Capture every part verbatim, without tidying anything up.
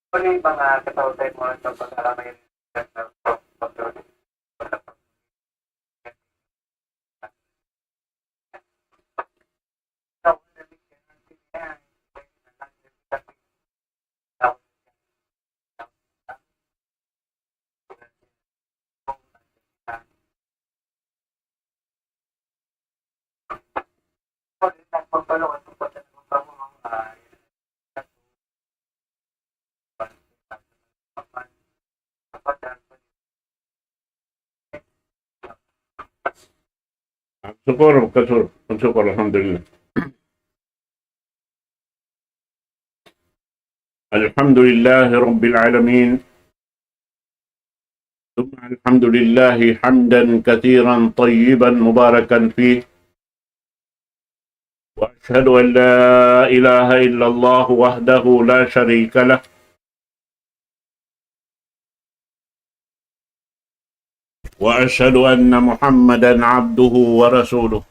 Kung yung mga kataw-tayo mo sa pag-alamay ng Syukur, syukur, syukur, alhamdulillah. الحمد لله رب العالمين. ثم الحمد لله حمدا كثيرا طيبا مباركا فيه. وأشهد أن لا إله إلا الله وحده لا شريك له. وأشهد أن محمدا عبده ورسوله.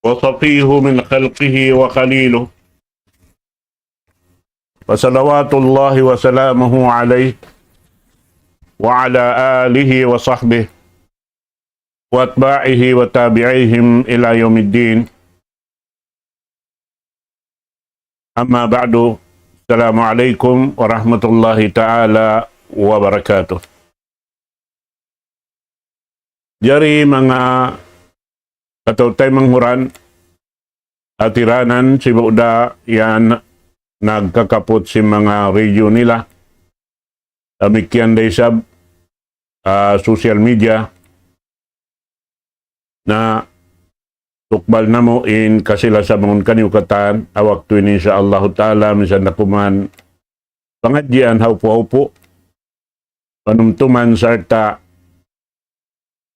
وصفيه من خلقه وخليله. فصلوات الله وسلامه عليه وعلى آله وصحبه وأتباعه وتابعيهم إلى يوم الدين. أما بعد، السلام عليكم ورحمة الله تعالى وبركاته. Jari manga kataw-taymanghuran, hatiranan, sibu' da yan nagkakaput sin manga radio nila. Damikkiyan da isab, ah, social media. Na tukbal namu' in kasilasabangun kaniyu katan, ha waktu ini insya Allahu ta'ala, minsan da kuman pangadjian haupu-haupu, panumtuman sarta'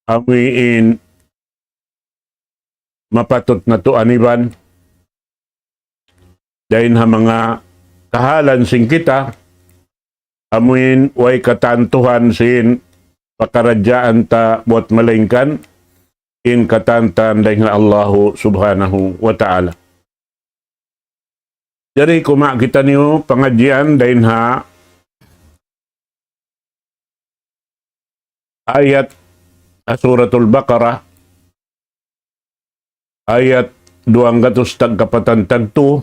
amuin mapatut natu' aniban, dayn ha manga kahalan sin kita, amuin way katantuhan sin pakaradjaan ta buat malaingkan in katantan dayn ha Allahu Subhanahu wa Ta'ala. Jari kuma' kitaniyu pangadjian dayn ha ayat ha Suratul Baqarah, ayat duwanggatus tagkapatan tagtu,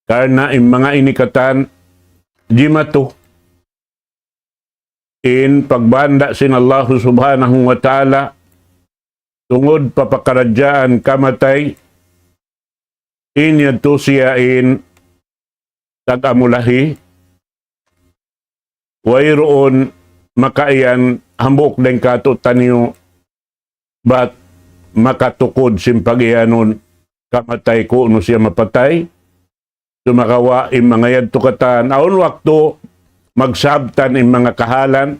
karna' in manga ini katan jimatu in pagbanda' sin Allahu Subhanahu wa Ta'ala tungud pa pakaradjaan kamatay, in yadtu siya in tag-amulahi, wayruun makaiyan hambuuk dayn kātu'niyu bat makatukud sin pag-iyanun kamatay kunu' siya mapatay. Sumagawa' in manga yadtu katan, awn waktu magsabtan in manga kahalan,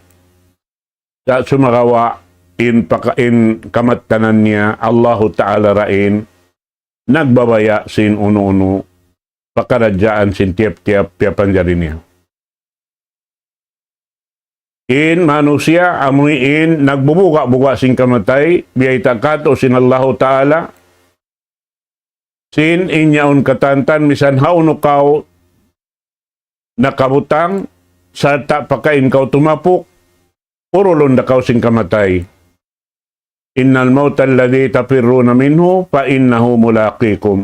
sa' sumagawa' in paka-, in kamattanan niya, Allahu Ta'ala ra in nagbabaya' sin unu-unu pakaradjaan sin tiyap-tiyap piyapanjari niya. In manusiya' amuin nagbubuga'-buga' sin kamatay, biyayta' kātu' sin Allahu Ta'ala, sin in yaun katantan misan hawnu kaw nakabutang, sarta' pakain kaw tumapuk, urulun da kaw sin kamatay. إن الموت الذي تفرون منه فإنه ملاقيكم.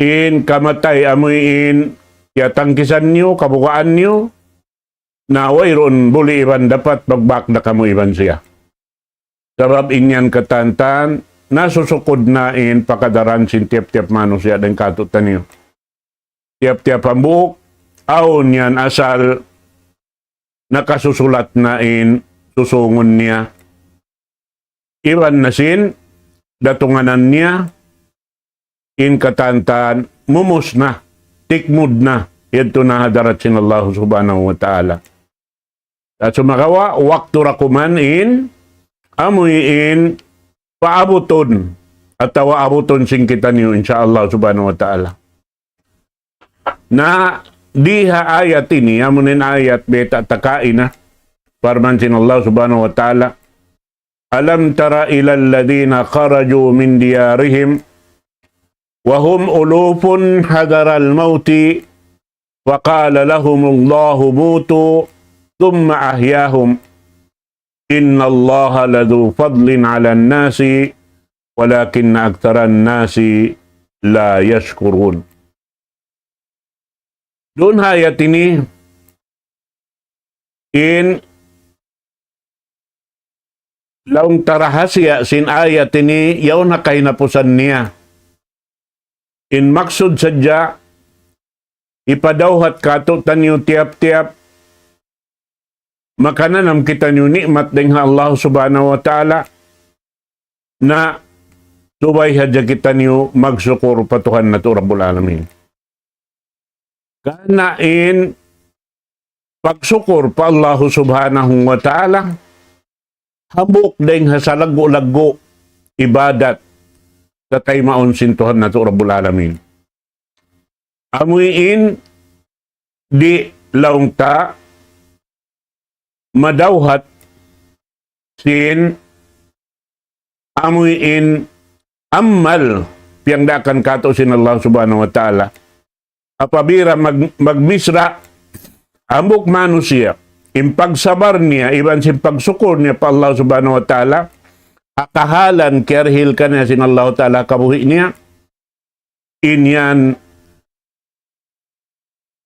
In kamatay amuin tiyatangkisan niyu, kabugaan niyu, na wayruun buli iban dapat magbak da kamu iban siya. Sabab in yan katantan, nasusukud na in pakadaran sin tiyap-tiyap manusiya' dayn kātu'niyu. Tiyap-tiyap hambuuk, awn yan asal nakasusulat na in susungun niya. Iban na sin datunganan niya, in katantan mumus na, tikmud na, yadtu na ha hadarat sin Allah Subhanahu wa Ta'ala. Sa' sumagawa', waktu ra kuman in, amuin paabutun, atawa abutun sin kitaniyu, insya Allah Subhanahu wa Ta'ala. Na di ha ayat ini, amuin ayat biyayta' ta kaina, parman sin Allah Subhanahu wa Ta'ala, ألم تر إلى الذين خرجوا من ديارهم وهم ألوف حذر الموت فقال لهم الله موتوا ثم أحياهم إن الله لذو فضل على الناس ولكن أكثر الناس لا يشكرون. Duun ha ayat ini, in laung ta rahasiya sin ayat ini, yaun ha kahinapusan niya. In maksud sadja, hipadawhat kātu'niyu tiyap-tiyap makananam kitaniyu ni'mat dayn ha Allah Subhanahu wa Ta'ala, na subay hadja kitaniyu magsukur pa Tuhan natu' Rabbul Alamin. Karna' in pagsukur pa Allah Subhanahu wa Ta'ala, hambuuk dayn ha salaggu'-laggu' ibadat sa taymaun sin Tuhan natu' Rabbul Alamin. Amuin di' laung ta madawhat sin amuin amal piyangdaakan kātu' sin Allah Subhanahu wa Ta'ala. Apabila mag-, magbisra' hambuuk manusiya', in pagsabar niya, iban sin pagsukur niya pa Allah Subhanahu wa Ta'ala, ha kahalan kiyarihil kaniya sin Allah Ta'ala kabuhi' niya, in yan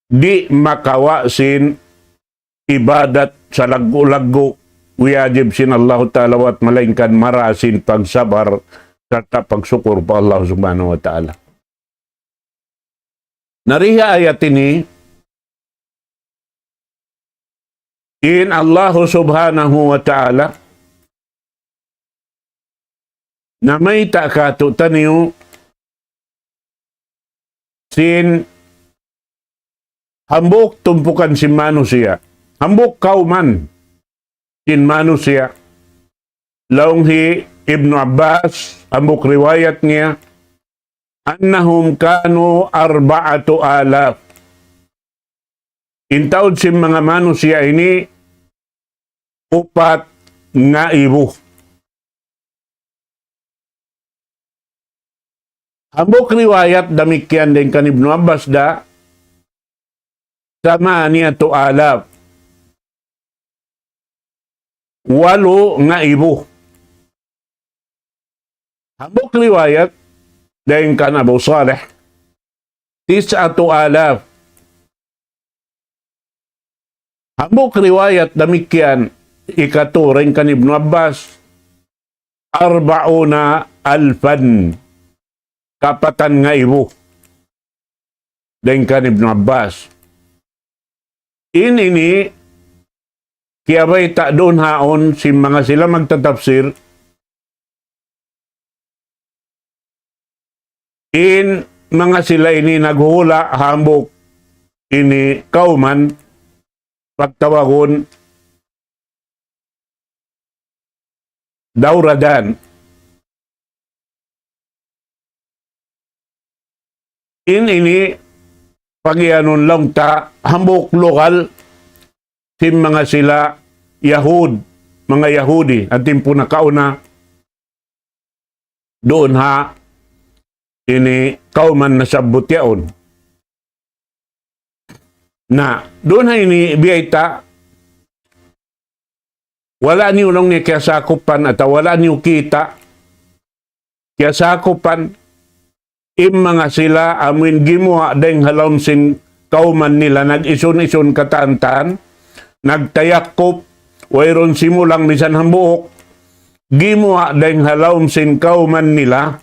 di' makawa' sin ibadat salaggu'-laggu' wiyajib sin Allah Ta'ala, wat malaingkan mara sin pagsabar sarta' pagsukur pa Allah Subhanahu wa Ta'ala. Na di ha ayat ini, in Allah Subhanahu wa Ta'ala namayta' kātu'niyu sin hambuuk tumpukan sin manusiya', hambuuk kawman sin manusiya'. Laung hi Ibnu Abbas, hambuuk riwayat niya, أنهم كانوا أربعة آلاف. In taud sin manga manusiya' ini, upat ngaibu. Hambuuk riwayat damikkiyan dayn kan Ibnu Abbas da, ثمانية آلاف. Walu ngaibu. Hambuuk riwayat dayn kan Abu Salih, تسعة آلاف. Hambuuk riwayat damikkiyan, ikatu dayn kan Ibnu Abbas, أربعون ألفا. Kapatan ngaibu. Dayn kan Ibnu Abbas. In ini, kiyabayta' duun haun sin manga sila magtatapsir, in manga sila ini naghuhula' hambuuk ini kawman pagtawagun Dawradan. In ini pagiyanun laung ta hambuuk lugal sin manga sila Yahud, manga Yahudi, ha timpu nakauna, duun ha ini kawman nasabbut yaun. Na, duun ha ini biyayta', wala' niyu laung niya kiyasakupan atawa wala' niyu kita', kiyasakupan, in manga sila amuin gimuwa' dayng ha lawm sin kawman nila, nag-isun-isun katan-katan, nagtayakup, wayruun simulang misan hambuuk, gimuwa' dayng ha lawm sin kawman nila,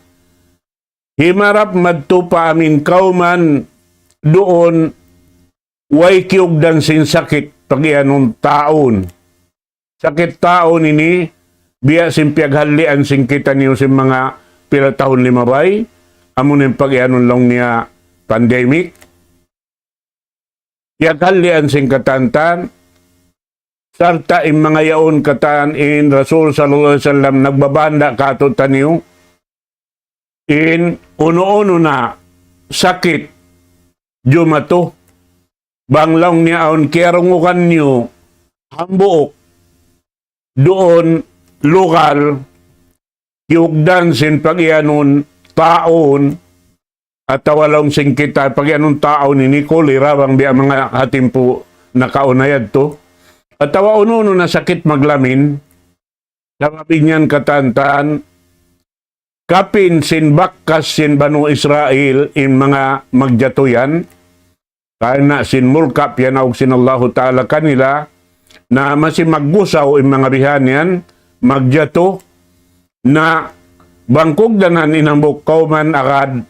himarap madtu pa amuin kawman duun way kiyugdan sin sakit, pagiyanun ta'un. Sakit ta'un ini, biya' sin piyaghallian sin kitaniyu sin manga pila tahun limabay, amu in pagiyanun laung niya pandemic. Piyaghallian sin katan-katan, sarta' in manga yaun katan in Rasul sallallahu alayhi wasallam nagbabanda' kātu'niyu, in unu-unu na sakit jumatu, bang laung niya awn kiyarungugan niyu hambuuk duun lugal, kiyugdan sin pagiyanun ta'un, atawa laung sin kita, pagiyanun ta'un ini cholera bang biya' manga ha timpu nakauna yadtu. Atawa unu-unu na sakit maglamin, sabab in yan katantan, kapin sin bakas sin Banu Israil in manga magjatu yan, karna' sin mulka' piyanaug sin Allahu Ta'ala kanila, na masi maggusaw in manga bihan yan, magjatu, na bang kugdanan in hambuuk kawman agad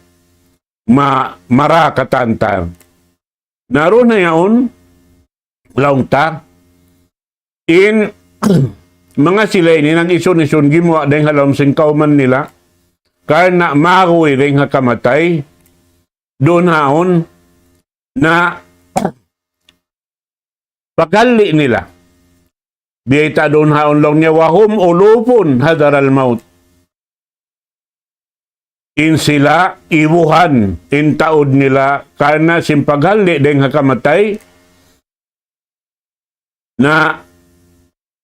ma-, mara katantan. Na duun na yaun, laung ta, in manga sila ini nag-isun-isun gimuwa' dayng ha lawm sin kawman nila, karna' maguy dayng ha kamatay, duun haun na paghalli' nila. Biyayta' duun haun laung niya, وهم ألوف حذر الموت. In sila ibuhan, in taud nila, karna' sin paghalli' dayng ha kamatay, na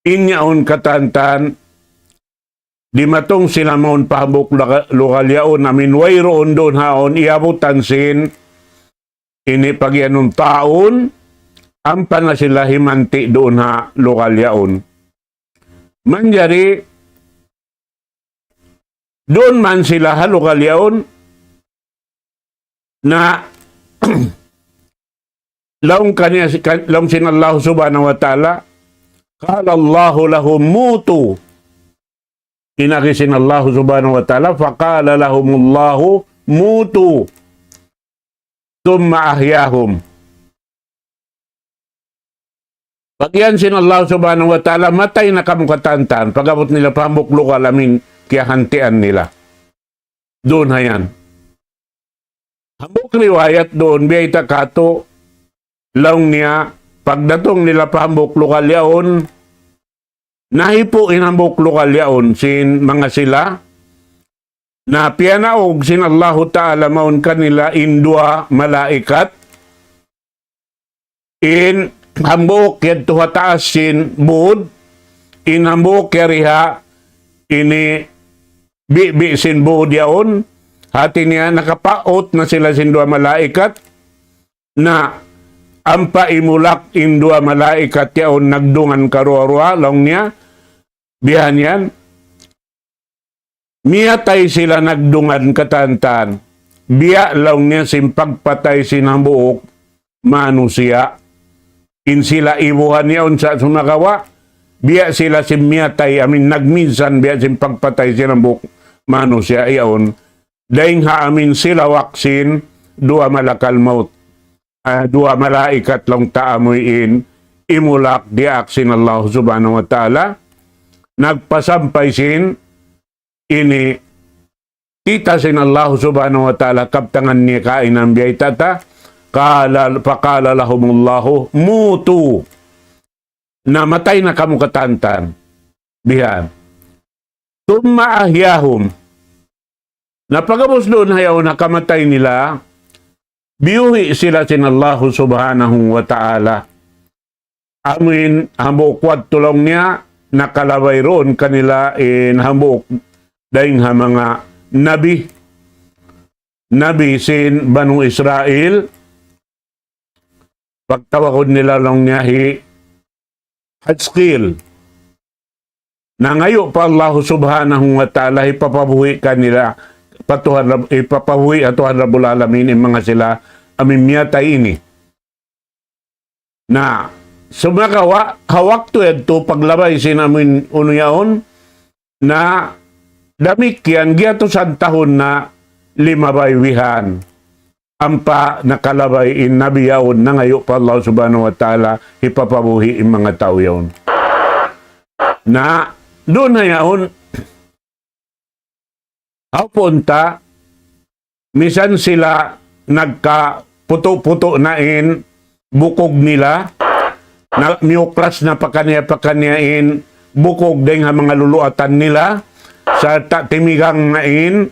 in yaun katantan, dimatung sila mawn pa hambuuk luga-, lugal yaun, amin wayruun duun haun, iyabutan sin, ini pagiyanun ta'un, ampa na sila himanti' duun ha lugal yaun. Manjari, duun man sila ha lugal yaun, na laung kaniya, laung sin Allah Subhanahu wa Ta'ala, قال الله لهم موتوا. In agi sin Allah Subhanahu wa Ta'ala, فقال لهم الله موتوا ثم أحياهم. Pag-iyan sin Allah Subhanahu wa Ta'ala, matay na kamu katantan, pag-abut nila pa hambuuk lugal amin kiyahantian nila. Duun ha yan. Hambuuk riwayat duun, biyayta' katu', laung niya, pagdatung nila pa hambuuk lugal yaun, nahipu' in hambuuk lugal yaun sin manga sila, na piyanaug sin Allahu Ta'ala mawn kanila in duwa malaikat, in hambuuk yadtu ha taas sin bud, in hambuuk yari ha ini bibi' sin bud yaun, hati niya nakapaut na sila sin duwa malaikat, na ampa imulak in duwa malaikat yaun nagdungan karuwa-ruwa, laung niya, bihan yan, miyatay sila nagdungan katantan. Biya' laung niya sin pagpatay sin hambuuk manusiya'. In sila ibuhan yaun sa sumagawa', biya' sila sin miyatay, amin nagminsan biya' sin pagpatay sin hambuuk manusiya' yaun. Dayng ha amin silawak sin duwa malakal maut. Ah, duwa malaikat laung ta amuin imulak diyaak sin Allah Subhanahu wa Ta'ala. Nagpasampay sin ini kita sin Allah Subhanahu wa Ta'ala kabtangan niya kainan biyayta' ta. قال، فقال لهم الله موتوا. Na matay na kamu katantan. Bihan. ثم أحياهم. Na pag'ubus duun ha yaun ha kamatay nila, biyuhi' sila sin Allahu Subhanahu wa Ta'ala. Amuin hambuuk waktu laung niya, nakalabay duun kanila in hambuuk dayng ha manga nabi, nabi sin Banu Israil, pagtawagun nila laung niya hi Hizkil. Nangayu' pa Allah Subhanahu wa Ta'ala hipapabuhi' kanila, pa Tuhan Rab-, hipapabuhi' ha Tuhan Rabbul Alamin in manga sila amin miyatay ini. Na, sumagawa', ha waktu yadtu paglabay sin amin unu yaun, na damikkiyan giyatusan tahun na limabay bihan. Ampa nakalabay in nabi yaun nangayu' pa Allah Subhanahu wa Ta'ala hipapabuhi' in manga tau yaun. Na, duun na yaun, hawpun ta, misan sila nagkaputu'-putu' na in bukug nila, na, miyukras na pakaniya-pakaniya in bukug dayng ha manga luluatan nila, sarta' timigang na in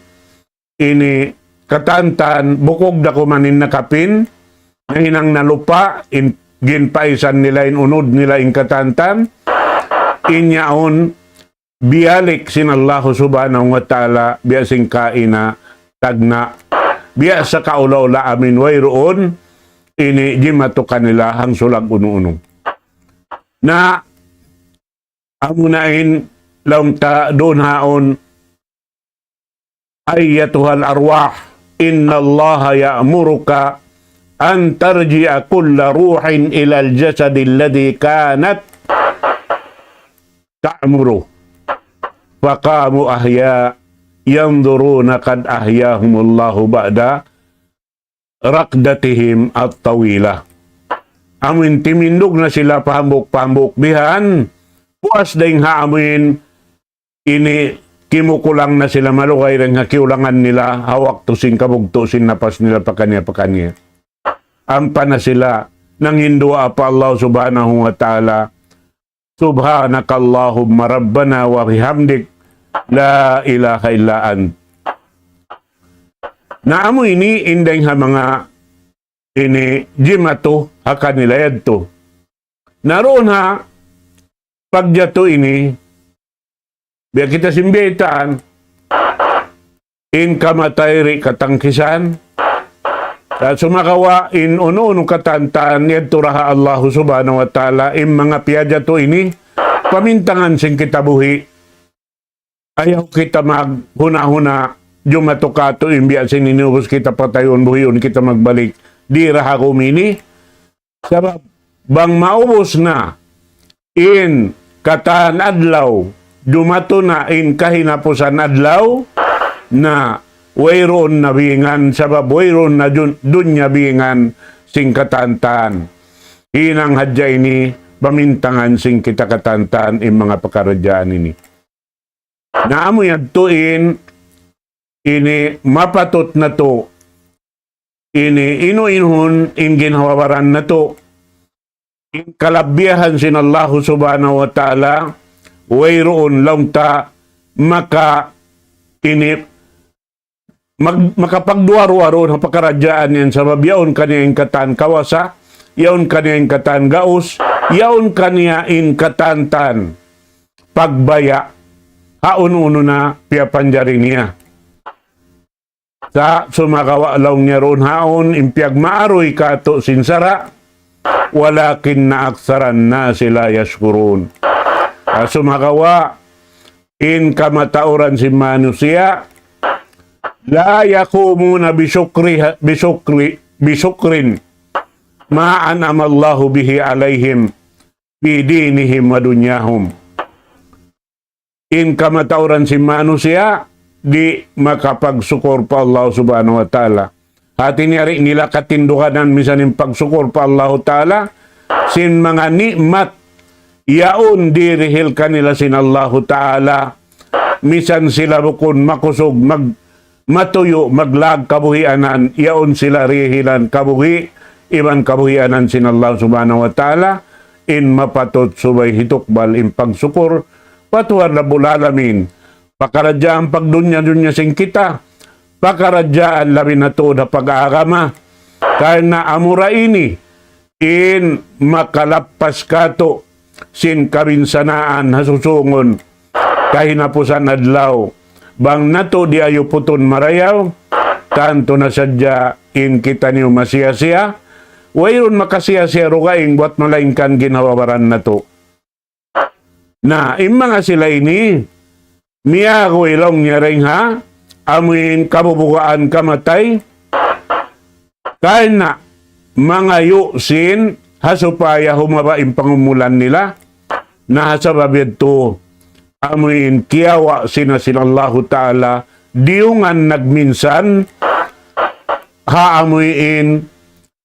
ini katantan, bukug da kuman in nakapin, nahinang na lupa', in ginpaisan nila in unud nila in katantan, in yaun, biyalik sin Allahu Subhanahu wa Ta'ala, biya' sin kaina tagna', biya' sa kaula-ula amin wayruun, ini jimatu kanila hangsulag unu-unu. Na, amuna in laung ta duun haun, أيتها الأرواح إن الله يأمرك أن ترجع كل روح إلى الجسد الذي كانت تعمره. فقاموا أحياء ينظرون قد أحياهم الله بعد رقدتهم الطويلة. Amuin timindug na sila pahambuuk-pahambuuk bihan, puas dayng ha amuin ini kimukulang na sila malugay dayng ha kiyulangan nila ha waktu sin kabugtu' sin napas nila pakaniya-pakaniya. Ampa na sila nanghinduwaa pa Allah Subhanahu wa Ta'ala, سبحانك اللهم ربنا وبحمدك لا إله إلا أنت. Na amu ini in dayng ha manga ini jimatu ha kanila yadtu. Na duun ha pagjatu ini, biya' kita sin biyaytaan, in kamatay di' katangkisan. Sa' sumagawa' in unu-unu katantan, yadtu da ha Allahu Subhanahu wa Ta'ala, in manga piyajatu ini, pamintangan sin kita buhi'. Ayaw kita maghuna-huna, jumatu katu' in biya' sin ini ubus kita patayun, buhiun kita magbalik. Di' da ha gumi ini, sabab bang maubus na in katan adlaw, jumatu na in kahinapusan adlaw, na wayruun na bingan, sabab wayruun na dun-, dunya bingan sin katantan. Hinang hadja ini pamintangan sin kita katantan in manga pakaradjaan ini. Na amu yadtu in ini mapatut natu', ini inu-inuhun in ginhawa-baran natu', in kalabbihan sin Allahu Subhanahu wa Ta'ala, wayruun laung ta maka ini mag-, makapagduwa-ruwa duun ha pakaradjaan yan, sabab yaun kaniya in katan kawasa, yaun kaniya in katan gaus, yaun kaniya in katantan pagbaya' ha unu-unu na piyapanjari niya. Sa' sumagawa' laung niya duun haun in piyagmaaruy katu' sin sara', ولكن أكثر الناس لا يشكرون. Ah, sumagawa' in kamatauran sin manusiya', لا يقومون بشكرها، بشكر، بشكر ما أنعم الله به عليهم في دينهم ودنياهم. In kamatauran sin manusiya', di' makapagsukur pa Allah Subhanahu wa Ta'ala. Hati niya di' nila katinduganan misan in pagsukur pa Allahu Ta'ala, sin manga ni'mat yaun dīhil kanila sin Allahu Ta'ala, misan sila bukun makusug, mag-, matuyu', maglag kabuhianan, yaun sila dīhilan kabuhi', iban kabuhianan sin Allah Subhanahu wa Ta'ala, in mapatut subay hitukbal in pagsukur pa Tuhan Rabbul Alamin. Pakaradjaan pagdunya-dunya sin kita, pakaradjaan labi na tuud ha pag-agama. Karna' amura ini in makalappas katu' sin kabinsanaan ha susungun kahinapusan adlaw. Bang natu' di' ayuputun marayaw, tantu na sadja in kitaniyu masiya-siya. Wayruun makasiya-siya dugaing buwat malaingkan ginhawa-baran natu'. Na, in manga sila ini, miyaguy laung niya dayn ha, amuin kabubugaan kamatay, karna' mangayu' sin, ha supaya humaba' in pangumulan nila, na ha sabab yadtu, amuin kiyawa' sila sin Allahu Ta'ala, diyungan nagminsan, ha amuin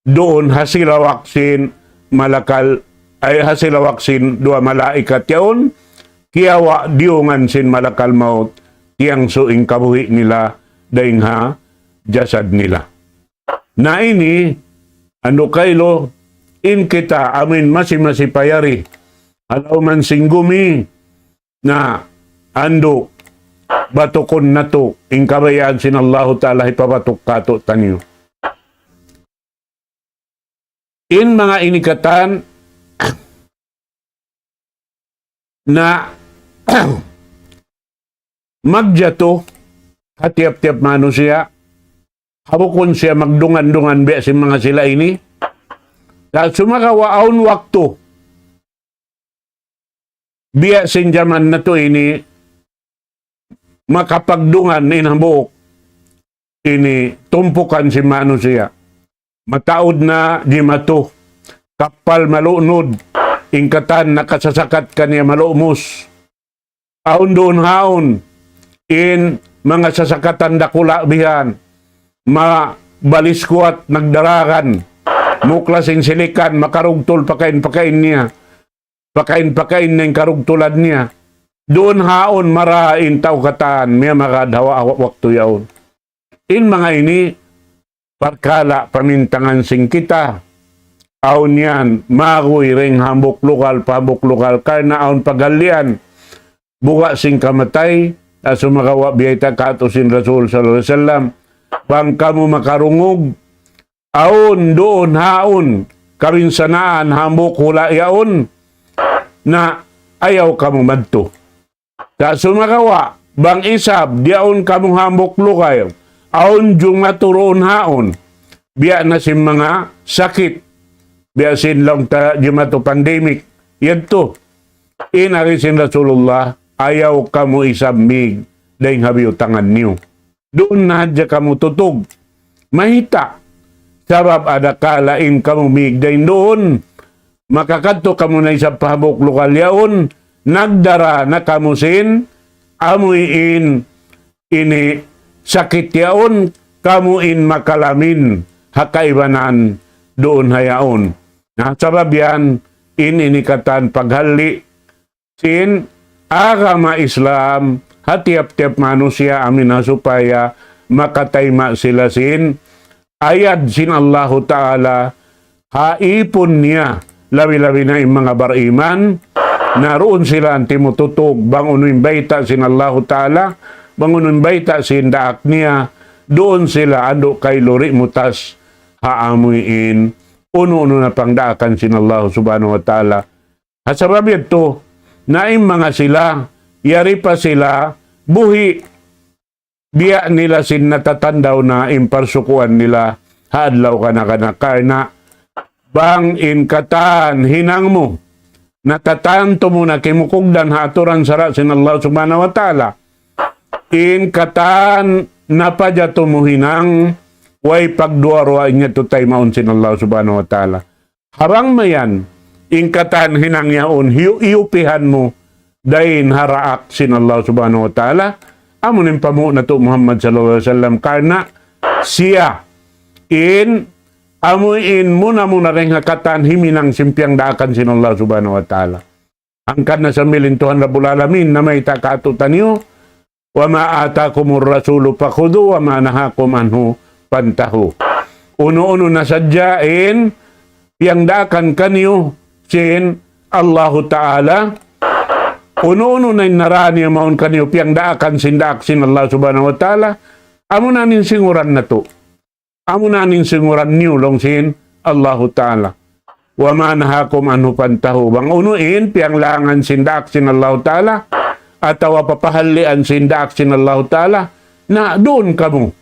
duun ha silawak sin malakal, ay ha silawak sin duwa malaikat yaun, kiyawa' diyungan sin malakal maut, tiyangsu' in kabuhi' nila dayn ha jasad nila. Na ini, andu' kailu, in kita amuin masi-masi pa yari, ha lawm sin gumi, na andu' batukun natu' in kabayaan sin Allahu Ta'ala hipabatuk katu'taniyu. In manga ini katan na magjatu ha tiyap-tiyap manusiya', ha bukun siya magdungan-dungan biya' sin manga sila ini. Sa' sumagawa' awn waktu, biya' sin jaman natu' ini, makapagdungan in hambuuk ini tumpukan sin manusiya'. Mataud na jimatu, kappal malunud, in katan nakasasakat kaniya malumus. Awn duun haun, in manga sasakatan dakula' bihan, mabaliskuwat nagdaragan, muklas in silikan, makarugtul pakain-pakain niya, pakain-pakain niya in karugtulan niya. Duun haun mara in tau katan, miyamagad ha wa-, waktu yaun. In manga ini, parkala' pamintangan sin kita. Awn yan, maguy dayn hambuuk lugal pa hambuuk lugal, karna' awn paghalian. Buga' sin kamatay, sumagawa' biyayta' katu' sin Rasul sallallahu alayhi wasallam, bang kamu makarungug, awn duun haun, kabinsanaan hambuuk hula' yaun, na ayaw kamu madtu. Sa' sumagawa', bang isab, diyaun kamu hambuuk lugal, awn jumatu duun haun, biya' na sin manga sakit, biya' sin laung ta jumatu pandemic, yadtu. In agi sin Rasulullah, ayaw kamu isab mīg dayn ha biyutangan niyu. Duun na hadja kamu tutug. Mayta'? Sabab adakala in kamu mīg dayn duun, makakadtu kamu na isab pa hambuuk lugal yaun, nagdara na kamu sin, amuin ini sakit yaun, kamu in makalamin ha kaibanan duun ha yaun. Na, sabab yan, in ini katan paghalli' sin agama Islam ha tiyap-tiyap manusiya' amin ha supaya makatayma' sila sin ayad sin Allahu Ta'ala ha īpun niya, labi-labi na in manga bariman, na duun sila timututug bang unu in bayta' sin Allahu Ta'ala, bang unu in bayta' sin daak niya, duun sila andu' kailu di' mutas ha amuin unu-unu na pangdaakan sin Allah Subhanahu wa Ta'ala. Ha sabab yadtu, na in manga sila, yari pa sila, buhi', biya' nila sin natatandaw na in parsukuan nila ha adlaw kana-kana. Karna' bang in katan hinang mu, natatantu mu na kimukugdan ha aturan sara' sin Allah Subhanahu wa Ta'ala, in katan napajatu mu hinang, way pagduwa-ruwa in yadtu taymaun sin Allah Subhanahu wa Ta'ala. Ha bang mayan, in katan hinang yaun, hiyu-, iyupihan mu dayn ha daak sin Allah Subhanahu wa Ta'ala, amu in panghu' natu' Muhammad sallallahu alayhi wasallam, karna' siya in amuin muna-muna dayn ha katan himinang sin piyangdaakan sin Allah Subhanahu wa Ta'ala. Hangkan na sambil in Tuhan Rabbul Alamin namayta' kātu'niyu, وما آتاكم الرسول فخذوه وما نهاكم عنه فانتهوا. Unu-unu na sadja in piyangdaakan kaniyu sin Allahu Ta'ala, unu-unu na in narā niya mawn kaniyu piyangdaakan sin daak sin Allah Subhanahu wa Ta'ala, amuna in singuran natu'. Amuna in singuran niyu laung sin Allahu Ta'ala. وما نهاكم عنه فانتهوا. Bang unu in piyanglangan sin daak sin Allahu Ta'ala, atawa papahallian sin daak sin Allahu Ta'ala, na duun kamu.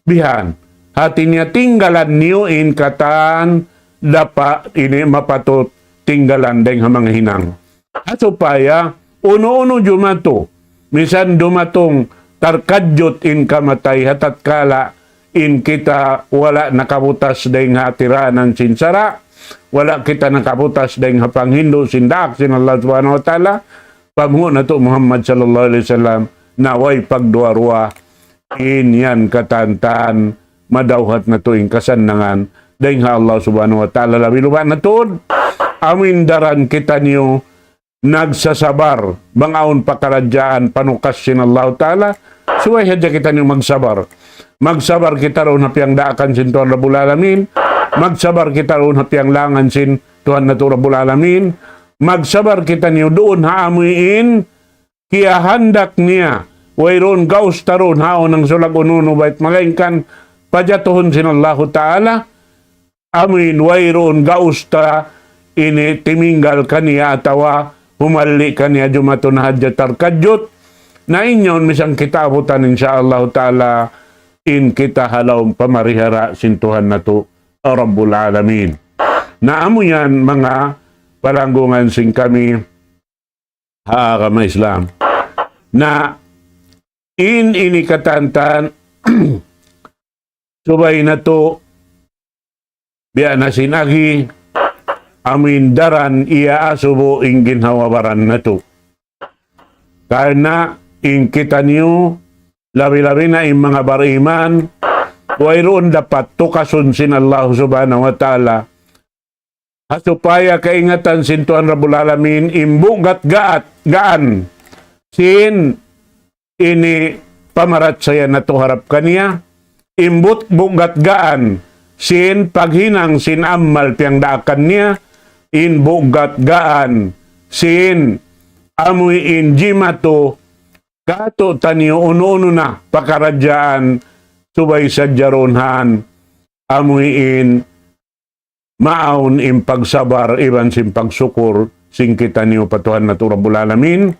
Bihan. Hāti niya tinggalan niyu in katan dapat ini mapatut tinggalan dayn ha manga hinang. Ha supaya unu-unu jumatu, misan dumatung tarkadjut in kamatay ha tatkala in kita wala' nakabutas dayn ha atiranan sin sara', wala' kita nakabutas dayn ha panghindu' sin daak sin Allah Subhanahu wa Ta'ala, panghu' natu' Muhammad sallallahu alayhi wasallam, na way pagduwa-ruwa, in yan katan-katan madawhat natu' in kasannangan dayn ha Allah Subhanahu wa Ta'ala, labi-labi na tuud amu in daran kitaniyu nagsasabar bang awn pakaradjaan panukas sin Allahu Ta'ala, subay hadja kitaniyu magsabar. Magsabar kita duun ha piyangdaakan sin Tuhan Rabbul Alamin, magsabar kita duun ha piyanglangan sin Tuhan natu' Rabbul Alamin, magsabar kitaniyu duun ha amuin kiyahandak niya, wayruun gaus ta duun ha awn nangsulag unu-unu bayt, malaingkan pajatuhun sin Allahu Ta'ala, amuin wayruun gaus ta ini timinggal kaniya atawa humalli' kaniya jumatu na hadja tarkadjut, Na in yaun misan kita abutan, insya Allah ta'ala, in kita ha lawm pamarihara sin Tuhan natu' Rabbul Alamin. Na amu yan manga palanggungan sin kami ha agama Islam. Na in ini katantan subay natu' biya' na sin agi, amu in daran iyaasubu in ginhawa-baran natu'. Karna' in kitaniyu, labi-labi na in manga bariman, wayruun dapat tukasun sin Allah Subhanahu wa Ta'ala. Ha supaya kaingatan sin Tuhan Rabbul Alamin, in bugat gaat, gaan, sin ini pamarachaya natu' harap kaniya, in bu-, bugat gaan sin paghinang sin amal piyangdaakan niya, in bugat gaan sin amu in jimatu katu'taniyu unu-unu na pakaradjaan subay sadja duun han amu in maawn in pagsabar iban sin pagsukur sin kitaniyu pa Tuhan natu' Rabbul Alamin.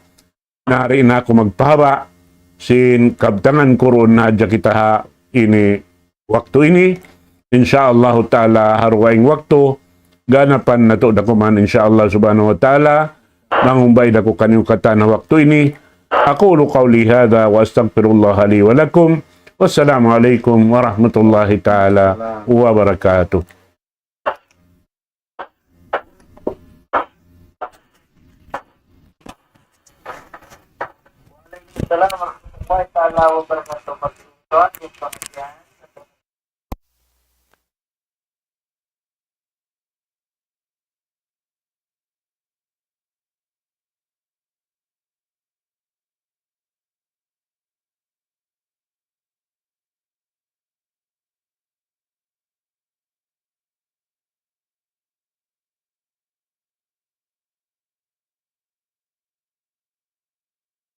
Na di' na aku magpahaba' sin kabtangan ku duun na hadja kita ha ini waktu ini. Insya Allah ta'ala ha dugaing waktu ganapan natu' da kuman insya Allah subhanahu wa ta'ala. Mangumbay da ku kaniyu katan ha waktu ini. أقول قولي هذا وأستغفر الله لي ولكم. والسلام عليكم ورحمة الله تعالى وبركاته. Assalamualaikum warahmatullahi taala wabarakatuh.